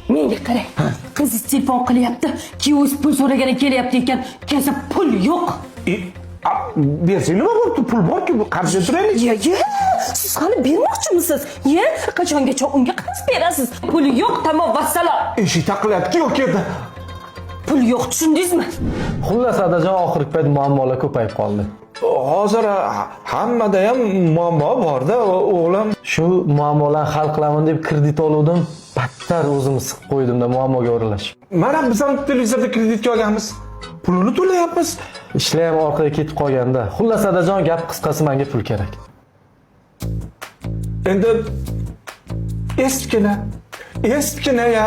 Menga qarang. Qizingiz telefon qilyapti. Kuyovingiz pul so'ragani kelyapti ekan. Kelsa, pul yo'q. E, bersang nima bo'pti? Pul borku, qarzga turaylik. Ya, ya, siz hali bermoqchimisiz? Ye, qachongacha unga qarz berasiz? Pul yo'q, tamom, vassalom. Eshik taqilyapti, yo'q keldi. Pul yo'q, tushundingizmi? Xullas, adajon, oxirgi payt muammolar ko'payib qoldi. Hozir hammada ham muammo borda, o'g'lim. Shu muammolarni hal qilaman deb kredit oluvdim, battar o'zimni siqib qo'ydimda muammoga o'ralashib. Mana biz ham televizorda kreditga olganmiz. Pulini to'layapmiz. Ishlar ham orqaga ketib qolganda. Xullas, adajon, gap qisqasi, menga pul kerak. Endi eskina, eskina ya.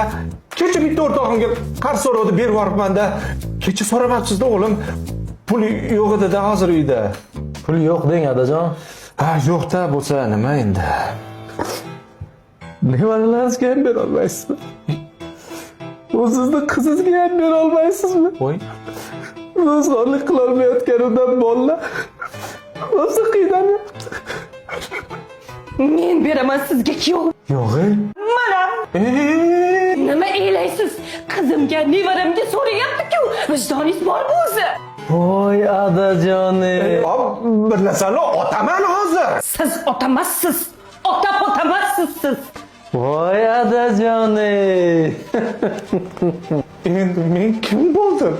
Kecha bitta o'rtog'imga qarz so'rovdi, berib yuboribman-da. Kecha so'ramabsiz-da, o'g'lim. Pul yo'q edi-da hozir uyda. Pul yo'q deng, adajon. Ha, yo'q-da bo'lsa nima endi? Nevaralaringizga ham bera olmaysizmi? O'zizni qizingizga ham bera olmaysizmi? Voy. Ro'zg'orlik qilolmayotganimdan bolalar rosa qiynanyapti. Men beraman sizga, kuyov. Yo'q. Mana. Nima elaysiz? Qizimga, nevaramga so'rayapti-ku. Vijdoningiz bormi o'zi? Voy, adajon. Bir narsani otaman hozir. Siz otamassiz. Ota otamassiz siz. Voy, adajon. Endi men kim bo'ldim?